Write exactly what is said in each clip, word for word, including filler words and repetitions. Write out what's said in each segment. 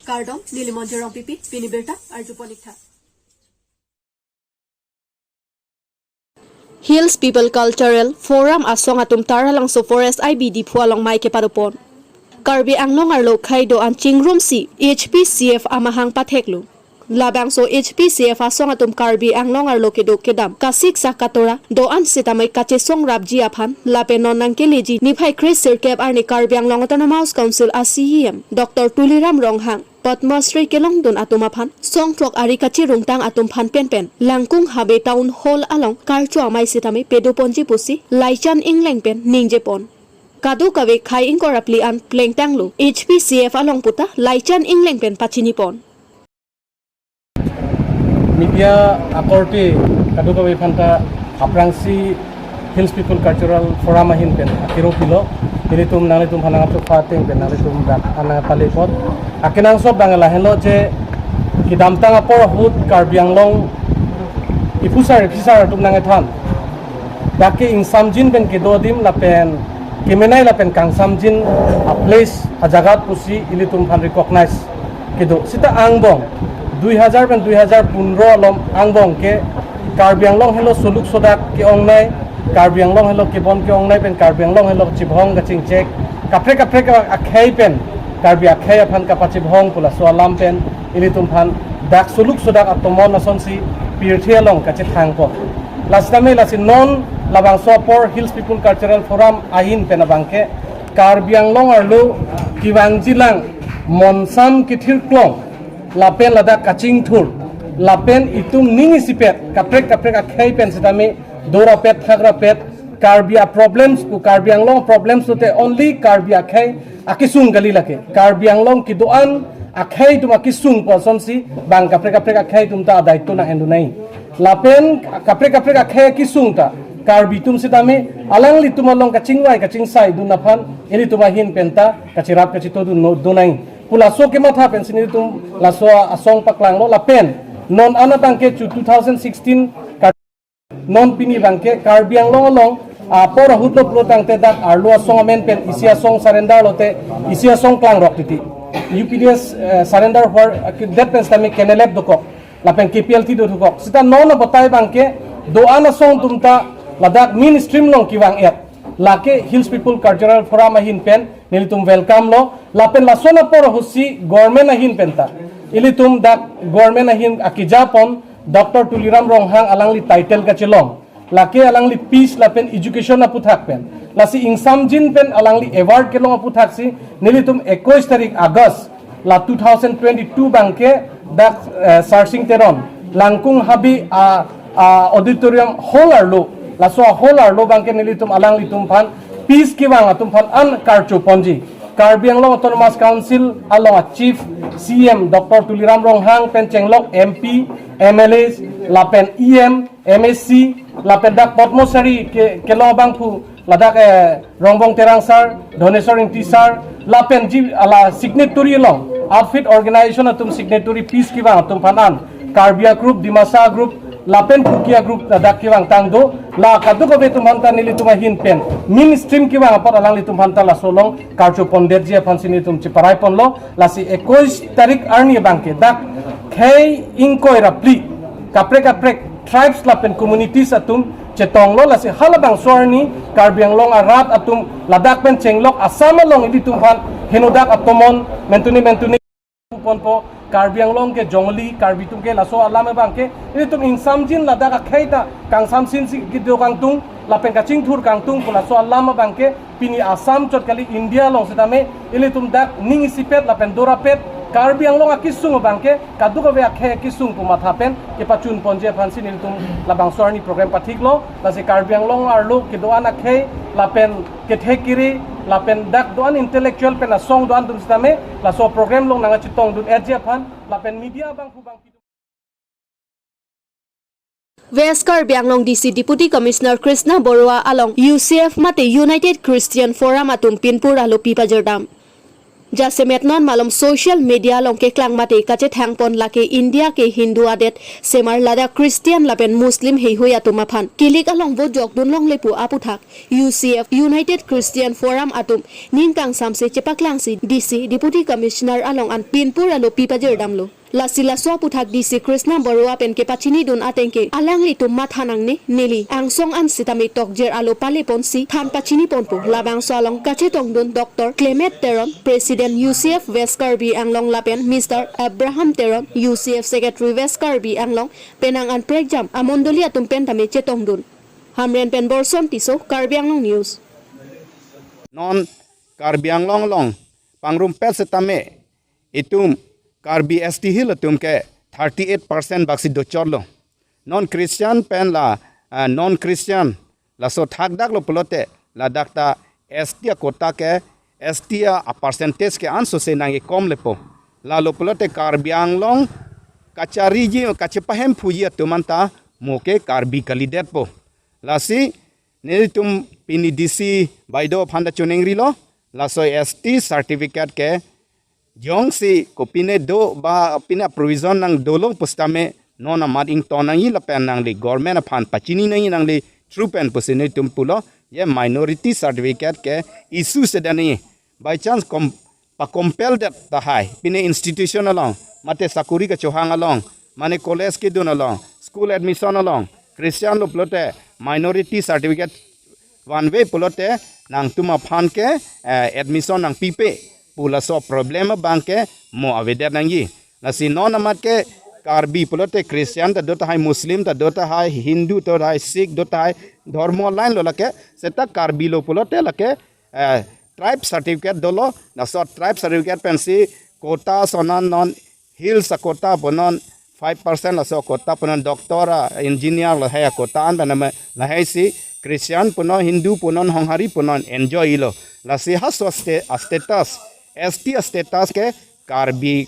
Kardom, neli Monjir Rongpipi, pini birta arjupon ik tha. Hills People Cultural Forum asong atum Taralangso Forest I B Diphu along mei kepadopon. Karbi Anglong arlo khei do-an chingrumsi H P C F amahang patheklo. Labangso H P C F asong atum Karbi Anglong arlo kedo kedam, kasik sak katora do-an sitame kachesong rapji aphan lapen non nangkeleji niphai kre sirkep arni Karbi Anglong Autonomous Council a C E M Doctor Tuliram Ronghang, Padma Shri kelongdun atum aphan songthrok ari kachirungtang atum aphan penpen Langkung Habe Town Hall along karcho amei sitame pedoponji pusi Laichan Engleng pen ningjepon. Kadokave khei ingkoi ra phli an plengtanglo H P C F along puta Laichan Engleng pen pachinipon. Media akorte kadokave aphanta aphrangsi Hills People Cultural Forum ahin pen akiro pilo. Nelitum nanglitum aphan nangchokpha ateng pen nanglitum dak an nangpalepon. Akenangsot abang lahenlo je kedamtang apor ahut Karbi Anglong iphusar iphisar atum nangethan. Dak ke ingsamjin pen kedo adim lapen kemenei lapen kangsamjin a-place ajagat pusi ilitum aphan recognize kedo. Sita angbong dui hajar pen dui hajar pondro along angbong ke Karbi Anglong helo soluk sodak ke-ongnei, Karbi Anglong helo kebon ke-ongnei pen Karbi Anglong helo chibhong kachingchek, kaprek kaprek akhei pen Karbi akhei aphan kapachibhong pu laso alam pen ilitum aphan dak soluk sodak atomon asonsi pirthe along kachethangpo. Lasi tame lasi non labangso apor Hills People Cultural Forum ahin pen abang ke Karbi Anglong arlo kevangjilang monsam kethirklong lapen ladak kachingthur lapen itum ning isipet kaprek kaprek akhei pen sitame dorapet thakrapet Karbi a-problems pu Karbi Anglong problems lote only Karbi akhei akesung kali lake. Karbi Anglong kedo-an akhei atum akesung pu asonsi bang kaprek kaprek akhei atum ta adai atum nang-endunai. Lapen kaprek kaprek akhei akesung ta Karbi atum sitame alanglitum along kachingvai kachingsai dun aphan ilitum ahin pen ta kachirap kachito dun no dunai. Pu laso kematha pensi nelitum laso asong paklanglo lapen non an abang ke chu two thousand sixteen Kar- non pini abang ke Karbi Anglong along apor ahut lo pulo tangte dak arlo asong amen pen isi asong surrender lote isi asong klangrok titi. U P D S, eh, surrender hor, eh, det pen sitame kenelep dokok lapen K P L T do dokok. Sita non abatai abang ke do-an asong atum ta ladak mainstream along kevang-et. Lake Hills People Cultural Forum ahin pen nelitum welcome lo. Lapen lason apor ahutsi government ahin pen ta ilitum dak government ahin akejapon Doctor Tuliram Ronghang alangli title kachelong. Lake alangli peace lapen education aputhak pen. Lasi ingsamjin pen alangli award kelong aputhaksi nelitum ekuis tarik August la two thousand twenty-two abang ke dak, eh, Sarsing Teron Langkung Habe a, a auditorium hall arlo, laso hall arlo abang ke nelitum alanglitum aphan peace kevang atum aphan an karcho ponji. Karbi Anglong Autonomous Council along a Chief C M Doctor Tuliram Ronghang pen chenglok M P, M L As, lapen E M, M A C, lapen dak Padma Shri ke, kelong abangphu ladak, eh, Rongbong Terang sir, Dhoneswar Ingti sir, lapen ji ala signatory along, outfit organization atum signatory peace kevang atum aphan an, Karbi a group, Dimasa a group, lapen Kuki a group ladak kevangtang do, la kadokave atum aphan ta nelitum ahin pen mainstream kevang apot alanglitum aphan ta laso along karcho pondetji aphansi nelitum cheparai ponlo. Lasi ekuis tarik arni abang ke dak khei ingkoi ra phli kaprek kaprek tribes lapen communities atum chetonglo, lasi halabangso arni Karbi Anglong arat atum ladak pen chenglok Assam along ilitum aphan henodak atomon mentuni mentuni ponpo. Karbi Anglong ke jongli, Karbi atum ke laso alam abang ke ilitum ingsamjin ladak akhei ta kangsamsinsi kedo kangtung lapen kachingthur kangtung pu laso alam abang ke pini Assam chot kali, India along sitame ilitum dak ning isipet lapen dorapet Karbi Anglong akesung abang ke kadokave akhei akesung pu matha pen kepachun ponji aphansi nelitum labangso arni program pathiklo. Lasi Karbi Anglong arlo kedo-an akhei lapen kethe kiri lapen dak do-an intellectual pen asong do-an atum sitame laso program along nangkachetong dun-etji aphan lapen media abangphu abang West Karbi Anglong D C Deputy Commissioner Krishna Baruah along U C F mate United Christian Forum atum pinpur alopi pajirdam. Jasemet non malom social media along keklang mate kachethangpon lake India ke Hindu adet semar ladak Christian lapen Muslim heihui atum aphan kilik along vote jokdun longle pu aputhak U C F, United Christian Forum atum ning kangsamse chepaklangsi D C, Deputy Commissioner along an pinpur alo pi pajirdamlo. Lasi laso aputhak D C Krishna Baruah pen kepachinidun ateng ke alanglitum matha nangne, neli angsong an sitame tokjir alo paleponsi than pachiniponpo. Labangso along kachetongdun Doctor Clement Teron, President U C F West Karbi Anglong lapen Mister Abraham Teron, U C F Secretary West Karbi Anglong, penang an prekjam amondoli atum pen tame chetongdun. Hamren pen Borson Tisso, Karbi Anglong News. Non Karbi Anglong along pangrumpet setame itum Karbi S T Hill atum ke thirty-eight percent baksi dochotlo. Non Christian pen la, ah, non Christian laso thakdaklo pulote ladak ta S T a quota ke, S T a, a percentage ke ansose nangkekom lepo. Lalo pulote Karbi Anglong kachariji, kachepahemphuji atum anta mo ke Karbi kalidetpo. Lasi nelitum pini D C baido aphan ta choningri lo, laso S T certificate ke jongsi kopine do ba pine provision nangdolo pusitame non amat ington nangji lapen nangli government aphan pachini nangji, nangli through pen pusi nelitum pulo, ye minority certificate ke issue sedan nangji. By chance kom pakompel det tahai pine institution along, mate sakuri kachohang along, mane college kedun along, school admission along, Christian lo pulote minority certificate vanve pulote nangtum aphan ke, eh, admission nangpipe pu laso problem abang ke mo avedet nangji. Lasi non amat ke Karbi pulote Christian ta do tahai, Muslim ta do tahai, Hindu ta do tahai, Sikh do tahai, dhormo line lo lake, seta Karbi lo pulote lake, eh, tribe certificate dolo, laso tribe certificate pensi quota ason an non hills a quota punon five percent, laso quota punon doctor a, engineer lahai a quota an pen name lahaisi Christian punon, Hindu punon, Honghari punon enjoy lo. Lasi halaso sta-, a status, S T a status ke Karbi,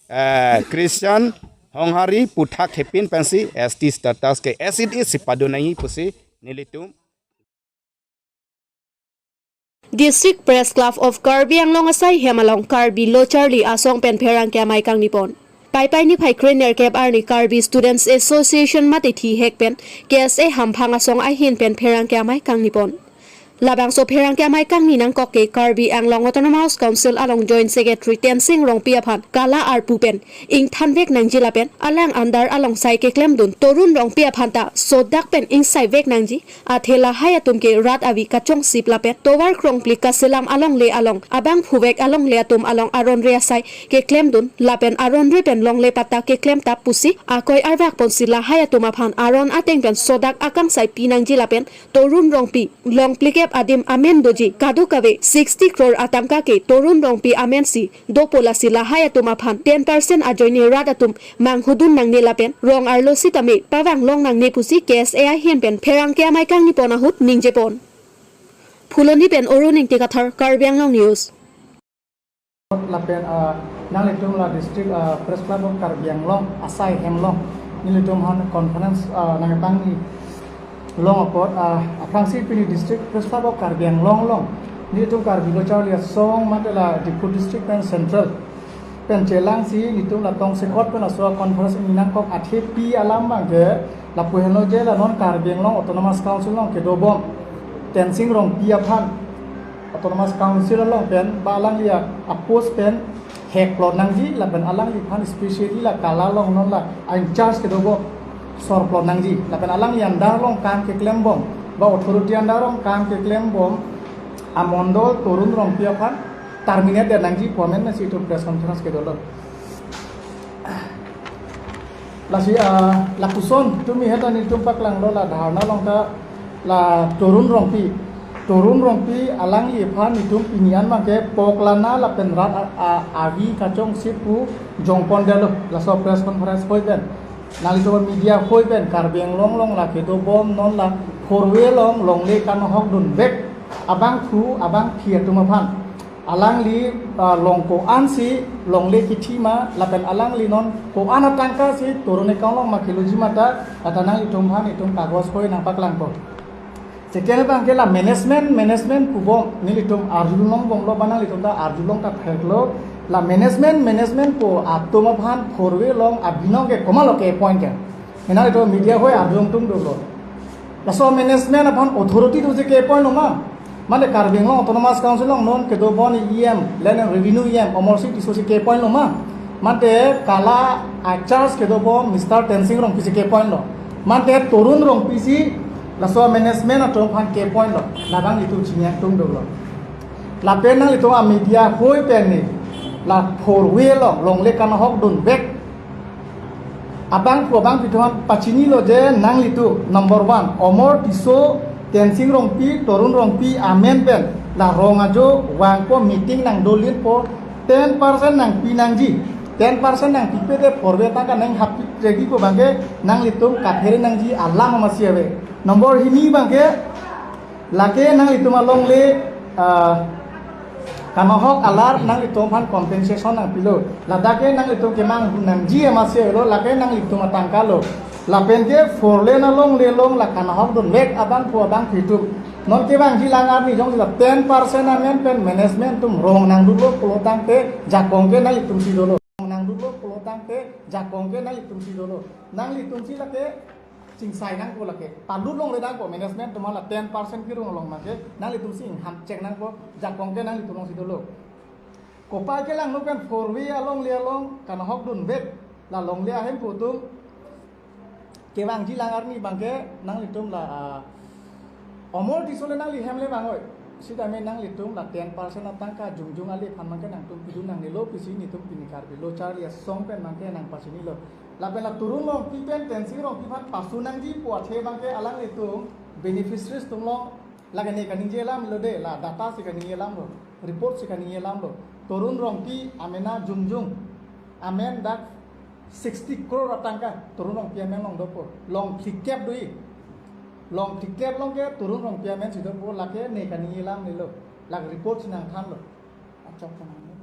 eh, Christian, Honghari puthak hepin pensi S T status ke as it is si padun nangji pusi nelitum. District Press Club of Karbi Anglong asai hem along Karbi Lo Charli Asong pen pherangke amei kangnipon. Paipai niphai krenerkep arni Karbi Students Association mate thihek pen K S A hamphang asong ahin pen pherangke amei kangnipon. Labangso pherangke amei kangni nangkok ke Karbi Anglong Autonomous Council along Joint Secretary Tensing Rongpi aphan kala arpu pen ingthanvek nangji lapen alang under along sai keklemdun Torun Rongpi aphan ta sodak pen ingsaivek nangji, athe lahai atum ke rat avi kachongsip lapen tovar krongpli kaselam alongle along abangphuvek alongle atum along aron re asai keklemdun lapen aron re pen longle patta keklem tap pusi akoi arvak ponsi lahai atum aphan aron ateng pen sodak akangsai pi nangji lapen Torun Rongpi longplikep adim amen doji kadokave sixty crore atangka ke Torun Rongpi amen si dopo, lasi lahai atum aphan ten percent ajoine rat atum manghudun nangne lapen rong arlo sitame pavang long nangne pusi K S A ahin pen pherangke amei kangnipon ahut ningjepon. Phuloni pen Arun Ingti Kathar, Karbi Anglong News. Lapen, ah, nanglitum la District, ah, Press Club of Karbi Anglong asai hem along nelitum aphan conference, ah, nangtangni long apot, ah, aphrangsi pini District Press Club of Karbi Anglong along nelitum Karbi Lo Charli Asong mate la Diphu District pen Central pen chelangsi nelitum la tongsekot pen laso conference ingni nangkok, athe pi alam abang ke lapu henlo je la non Karbi Anglong Autonomous Council along kedobom Tensing Rongpi aphan Autonomous Council along pen ba alangli a-post pen hekplot nangji lapen alangliphan specially la kala along non la in-charge kedobom sorplot nangji lapen alangli under along kam keklembom ba authority under along kam keklembom amondol Torun Rongpi aphan terminate det nangji pu amen si itum press conference kedolo. Lasi, ah, lapuson tumi heta nelitum paklanglo la dharna along ta la Torun Rongpi. Torun Rongpi alangliphan nelitum pini an abang ke poklana lapen rat a, a, avi kachongsip pu jongpon detlo laso press conference hoi pen. Nanglitum media hoi pen Karbi Anglong along la kedobom non la four way along longle kanghokdunvek abangphu abangphi atum aphan alangli, ah, along ko-an si longle kithi ma lapen alangli non ko-an atangka si Torun account along ma keloji ma ta, lata nanglitum aphan itum kagos hoi nangpaklangpo. Second abang ke la management, management pubom, nelitum arjulong bomlo, ba nanglitum ta arjulong ta theklo, la management, management pu atum aphan four way along abinong ke komatlo ke-appoint ke. Nanglitum media hoi arjulong tum dolo. Laso management aphan authority tu si ke-appoint lo ma? Mane Karbi Anglong Autonomous Council along non kedo bon E M, Land and Revenue E M, Amarsing Tisso si ke-appoint lo ma? Mate kala a charge kedo bon Mister Tensing Rongpi si ke-appoint lo. Mate Torun Rongpi si laso management atum aphan ke-appoint lo. Labang itum chini atum dolo. Lapen nanglitum a media hoi pen ne la four way along longle kanahok dunvek abang pu abang pi atum aphan pachinilo je nanglitum number one, Amar Tisso, Tensing Rongpi, Torun Rongpi amen pen la rong ajo vangpo, meeting nangdolinpo, ten percent nangpi nangji, ten percent nangpipe te four way atangka nanghap regi pu abang ke nanglitum kaphere nangji alam amatsi ave. Number hini abang ke lake nanglitum alongle, ah, kanahok alar nanglitum aphan compensation nangpilo. Ladak ke nanglitum kemang nangji amatsi avelo, lake nanglitum atangka lo. Lapen ke four lane alongle along la kanahok dunvek abang pu abang pi atum, non kevangji lang arni jongsi la ten percent amen pen management atum rong nangdunlo pulo tangte jakong ke nanglitum si dolo. Rong nangdunlo pulo tangte jakong ke nanglitum si dolo. Nanglitum si lake chingsai nangpo lake. Palut longle nangpo, management atum la ten percent kirung along abang ke nanglitum si ingham chek nangpo, jakong ke nanglitum along si dolo. Kopai kelang nu pen four way alongle along kanahok dunvek la longle ahemphu atum kevangji lang arni abang ke nanglitum la, ah, Amar Tisso le nangli hem le vang oi. Sitame nanglitum la ten percent atangka jongjong ale aphan abang ke nangtum pidun nangnelo pusi netum pini Karbi Lo Charli Asong pen abang ke nangpachinilo. Lapen la Torun Rongpi pen Tensing Rongpi aphan pasu nangji pu athe abang ke alanglitum beneficiaries atum along lake ne kaningje alam lo de, la data si kaningje alam lo, report si kaningje alam lo. Torun Rongpi amena jongjong, amen dak sixty crore atangka Torun Rongpi amen along dopo. Long phlikep do-i. Long phlikep along ke Torun Rongpi amen si dopo, lake ne kaningje alam nelo. Lake report si nangthanlo. Achok kanang.